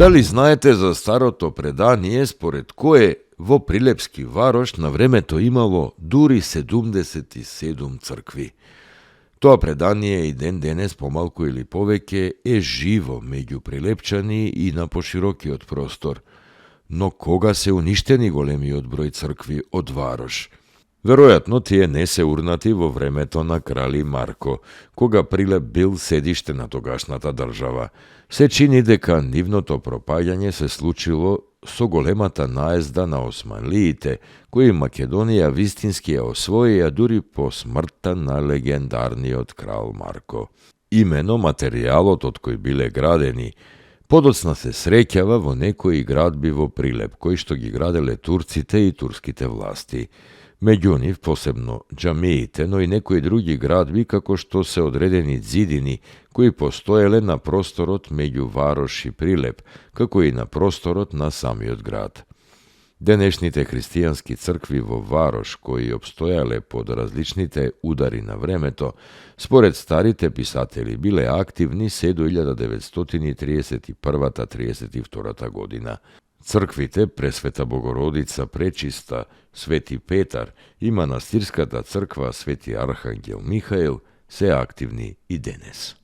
Da li znajete za starото предание според кое во Прилепски Варош на времето имало дури 77 цркви? Тоа предание и ден денес помалку или повеќе е живо меѓу прилепчани и на поширокиот простор. Но кога се уништени големиот број цркви од Варош? Веројатно тие не се урнати во времето на крали Марко, кога Прилеп бил седиште на тогашната држава. Се чини дека нивното пропаѓање се случило со големата наезда на османлиите, кои Македонија вистински ја освоија дури по смртта на легендарниот крал Марко. Имено материјалот од кој биле градени подоцна се среќава во некои градби во Прилеп, кои што ги граделе турците и турските власти. Меѓу нив посебно џамиите, но и некои други градби како што се одредени ѕидини кои постоеле на просторот меѓу Варош и Прилеп, како и на просторот на самиот град. Денешните христијански цркви во Варош, кои обстојале под различните удари на времето, според старите писатели биле активни се до 1931-32 година. Црквите Пресвета Богородица Пречиста, Свети Петар и манастирската црква Свети Архангел Михаил се активни и денес.